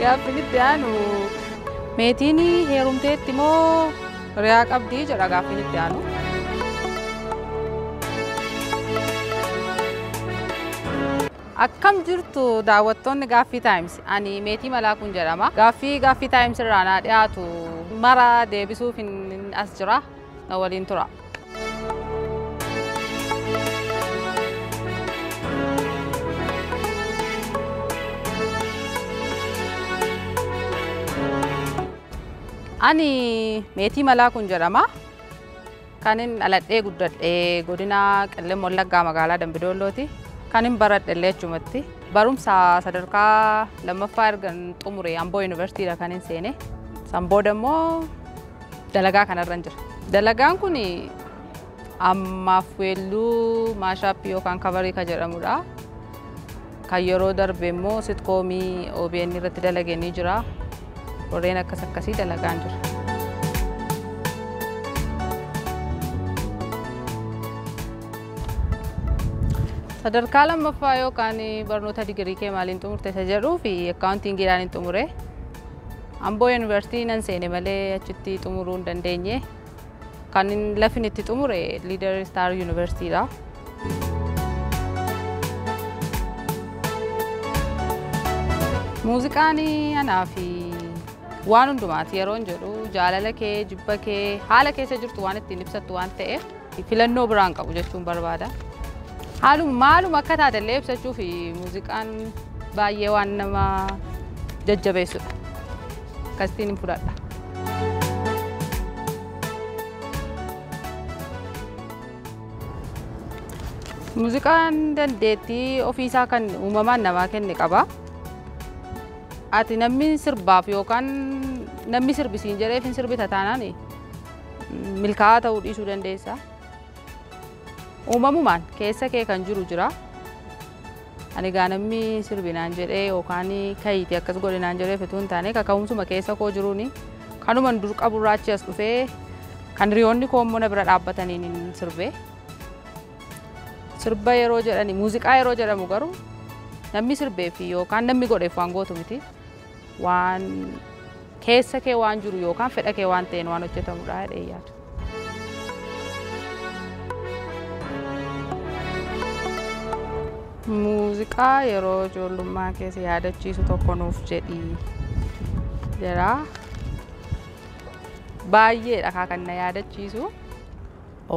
Gaaffiin itti aanu meetiin heerumteetti moo hiriyaa qabdii jedha gaaffiin itti aanu. Akkam jirtu daawwattoonni Gaaffii Taayims? Ani Meetii Malaakuun jedhama. Gaaffii Taayims irraa naa dhiyaatu mara deebisuuf as jira. Na waliin tura. Ani Meetii Malaakuun jedhama. Kanin dhaladhee guddadhee godina Qellem Wallaggaa magaalaa Dambidoollooti. Kanin baradhe illee achumatti. Barumsa sadarkaa lammaffaa ergan xumure Amboo Yuunivarsiitiidha kanin seene. San booda immoo dalagaa kanarra jira. Dalagaan kun ammaaf weelluu maashaappii yookaan kabarii kan jedhamudha. Kan yeroo darbe immoo sitkoomii OBN irratti dalagee ni jira. Warreen akkas akkasii dalagaan jira. Sadarkaa lammaffaa yookaan barnoota digirii kee maaliin xumurte isa jedhuu fi akkaawuntiingiidhaan hin xumure. Amboo Yuunivarsiitii nan seene malee achitti xumuruu hin dandeenye. Kan lafin itti xumure Liidar Istaar Yuunivarsiitiidha. Muuziqaan anaa fi waan hundumaati yeroo jedhu jaalala kee, jibba kee, haala keessa jirtu waan ittiin ibsattu waan ta'eef filannoo biraan qabu jechuun barbaada. Haaluma akka taatellee ibsachuu fi muuziqaan baay'ee waan nama jajjabeessudha. Akkasitiin hin fudhadha. Muuziqaan dandeettii ofiisaa kan uumamaan namaa kenne qaba. Ati namni sirbaaf yookaan namni sirbisiin jedheef hin sirbita taanaan milkaa'aa ta'uu dhiisuu dandeessa. Uumamumaan keessa kee kan jiru jira. Ani gaa namni sirbinaan jedhee yookaan kayitii akkas godhinaan jedhee utuu hin taane kaka'umsuma keessa koo jiruuni kanuman dur qaburraa achi as dhufee kan hiriyoonni koo immoo na bira dhaabbataniin hin sirbe. Sirba yeroo jedhani muuziqaa yeroo jedhamu garuu namni sirbee fi yookaan namni godheef waan gootu miti. Waan keessa kee waan jiru yookaan fedha kee waan ta'een waan hojjetamudha jedhee yaadu. Muuziqaa yeroo ijoollummaa keessa yaadachiisu tokko nuuf jedhi jedha. Baay'eedha kan na yaadachiisu.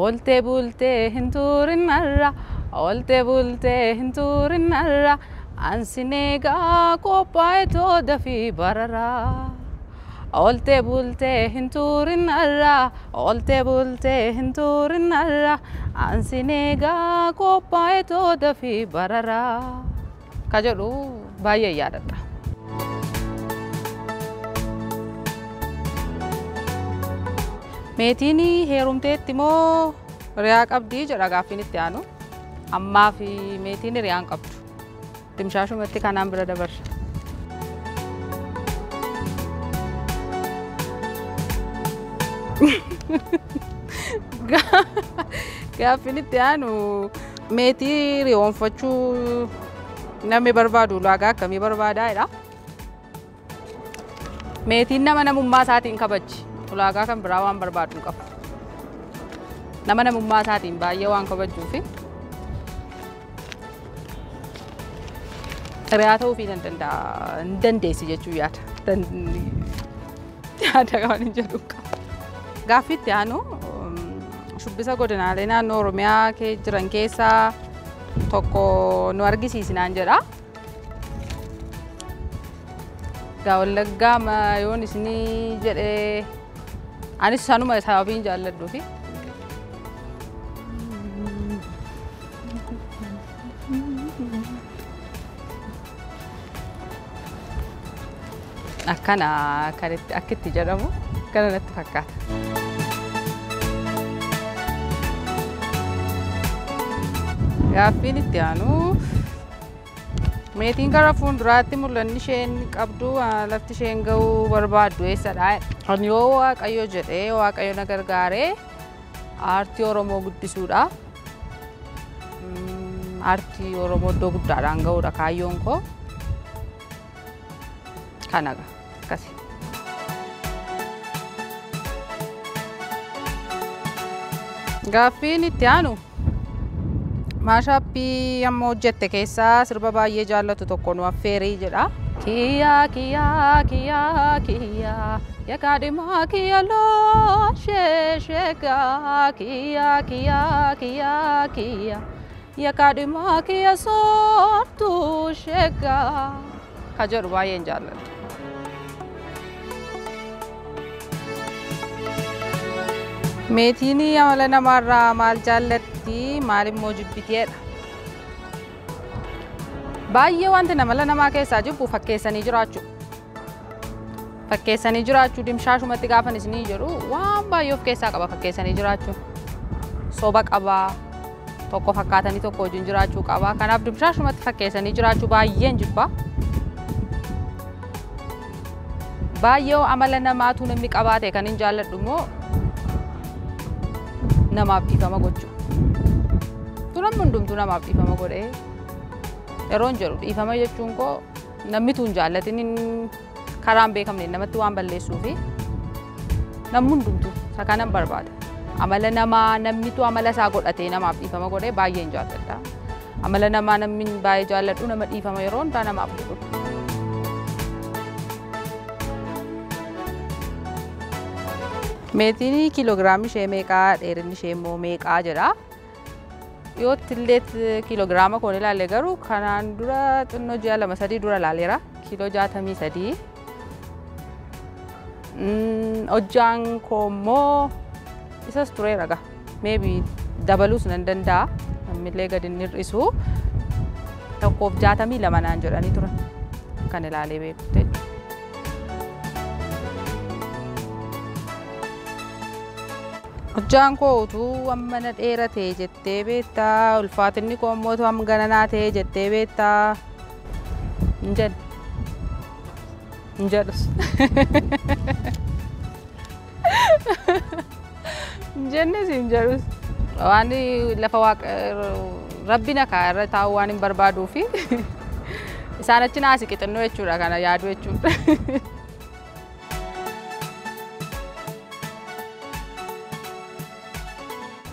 Ooltee bultee hin turin har'a, ooltee bultee hin turin har'a, ansin eegaa qophaa'e tooda fi bararaa. Ooltee bultee hin turin har'a, ooltee bultee hin turin har'a, ansin eegaa qophaa'e tooda fi bararaa. Ka jedhu baay'ee yaadadha. Meetiin heerumteetti moo hiriyaa qabdii jedha gaaffiin itti aanu. Ammaa fi meetiin hiriyaa hin qabdu. Dimshaashumatti kanaan bira dabarsa. Gaaffiin itti aanu meetii hiriyoonfachuu namni barbaadu ulaagaa akkamii barbaadaa jedha. Meetiin nama namummaa isaatiin kabajji. Ulaagaa kan biraa waan barbaadu hin qabu. Nama namummaa isaatiin baay'ee waan kabajuufi hiriyaa ta'uufii nan danda'a, hin dandeessi jechuu yaada. Yaada waan hin jedhu qabu. Gaaffii itti aanu shubbisa godinaalee naannoo Oromiyaa jiran keessaa tokko nu argisiisinaan jedha. Egaa Wallaggaa yoon isinii jedhee anis sanuma sababiin jaalladhuufi. Akkana kan akka itti jedhamu kana natti fakkaata. Gaaffiin itti aanu meetiin gara fuulduraatti mul'anni isheen qabdu lafti isheen ga'uu barbaaddu eessadha? Ani yoo Waaqayyo jedhee Waaqayyo na gargaaree aartii Oromoo guddisuudha. Aartii Oromoo iddoo guddaadhaan ga'uudha kaayyoon koo. Kana akkasi. Gaaffiin itti aanu maashaappii amma hojjette keessaa sirba baay'ee jaallatu tokko nu affeerii jedha. Kiyyaa kiyyaa kiyyaa kiyyaa yakaadhimaa kiyya looshee sheegaa kiyyaa kiyyaa kiyyaa kiyyaa yakaadhimaa kiyya soortuu sheegaa ka jedhu baay'een jaalladha. Meetiin amala namaarraa maal jaallatti maal immoo jibbiteedha. Baay'ee wanti amala namaa keessaa jibbu fakkeessanii jiraachuu. Fakkeessanii jiraachuu dimshaashumatti gaafan isinii jedhu waan baay'ee of keessaa qaba fakkeessanii jiraachuun. Soba qabaa, tokko fakkaatanii tokko wajjin jiraachuu qaba. Kanaaf dimshaashumatti fakkeessanii jiraachuu baay'een jibba. Baay'ee amala namaatu namni qabaate kan hin jaalladhu immoo namaaf dhiifama gochuu. Namni hundumtuu namaaf dhiifama godhee yeroon jedhu dhiifama jechuun koo namni tun jaallatin karaa hin beekamne namatti waan balleessuu fi namni hundumtuu isa kanan barbaada. Amala namaa namnitu amala isaa godhatee namaaf dhiifama godhee baay'een jaalladha. Amala namaa namni baay'ee jaalladhu nama dhiifama yeroo hundaa namaaf godhu. Meetiin kiiloogiraamii ishee meeqaa dheerinni ishee immoo meeqaa jedha. Dhiyootti illee kiiloogiraama koon ilaalle garuu kanaan dura xinnoo ji'a 2-3 dura ilaaleera. Kiiloo 63. Hojjaan koo immoo isas tureera gaa. Meebi dabaluus nan danda'a. Namnillee gadi hin hir'isu. 1.62 naan jedhanii turan kan ilaalee beekutti. Hojjaan koo utuu amma na dheerate jettee beektaa, ulfaatinni koo immoo utuu amma gananaa ta'e jettee beektaa. Hin jedhu. Hin jedhus. Hin jennes hin jedhus. Waan lafa waaqa rabbi na kaa'e irra taa'uu waan hin barbaaduu fi isaan achi naasi xixinnoo jechuudha kana yaadu jechuudha.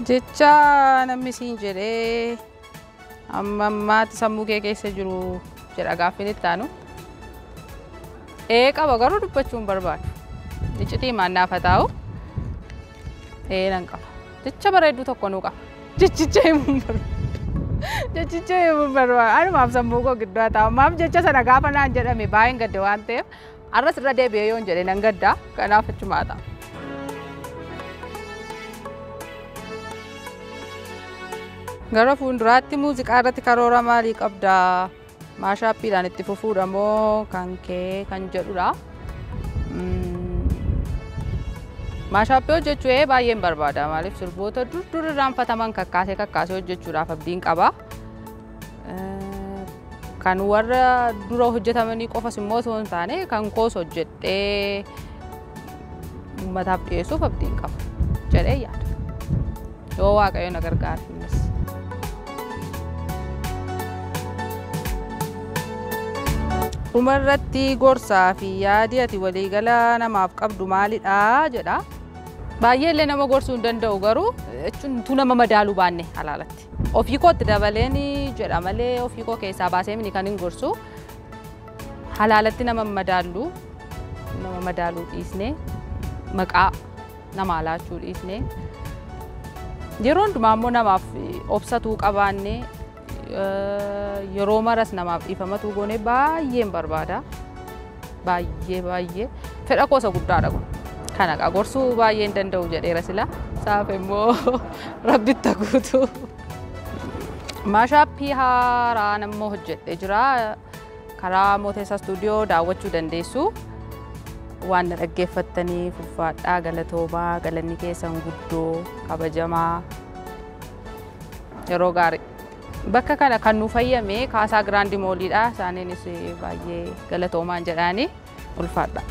Jecha namni siin jedhee amma ammaatti sammuu kee keessa jiru jedha gaaffiin itti aanu. Ee qaba garuu dubbachuu hin barbaadu. Iccitii maannaafa taa'u ee nan qaba. Jecha bareedduu tokko nuu qaba. Jechicha himuu hin barbaadu. Jechicha himuu hin barbaadu. Anumaaf sammuu koo gidduu haa taa'u. Maaf jecha sana gaafa naan jedhame baay'een gadde waan ta'eef arras irra deebi'ee yoon jedhe nan gadda. Kanaaf achumaa ta'a. Gara fuulduraatti muuziqaa irratti karoora maalii qabdaa? Maashaappiidhaan itti fufuudha moo kan kee kan jedhudha. Maashaappii hojjechuu baay'een barbaada. Maaliif sirboota dur dur irraanfataman kakkaasee kakkaasee hojjechuudhaaf abdiin qaba. Kan warra dura hojjetamanii qofas immoo osoo hin taane kan koos hojjedhee uummataaf dhiyeessuuf abdiin qaba jedhee yaada. Yoo Waaqayyo na gargaare innis. Dhumarratti gorsaa fi yaadi ati waliigala namaaf qabdu maalidha jedha. Baay'ee illee nama gorsuu hin danda'u garuu jechuun utuu nama madaaluu baanne halaalatti. Ofii kootti dabaleen jedha malee ofii koo keessaa baasee mini kan hin gorsu. Halaalatti nama madaallu, nama madaaluu dhiisnee, maqaa namaa laachuu dhiisnee, yeroo hundumaa immoo namaaf obsatuu qabaannee, yeroo maras namaaf dhiifamatuu goonee baay'een barbaada. Baay'ee baay'ee fedha koosa guddaadha kun. Kana gorsuu baay'ee hin danda'u jedheera sila. Saaf immoo rabbitti guutuu. Maashaappii haaraa nammoo hojjedhee jira. Karaa Mooteessaa Istuudiyoo daawwachuu dandeessu. Waan na dhaggeeffattaniif ulfaadhaa galatoomaa galanni keessan guddoo kabajamaa yeroo gaarii. Bakka kana kan nu fayyame Kaasaa Giraandi Mooliidha. Isaaniinis baay'ee galatoomaan jedhaani ulfaadha.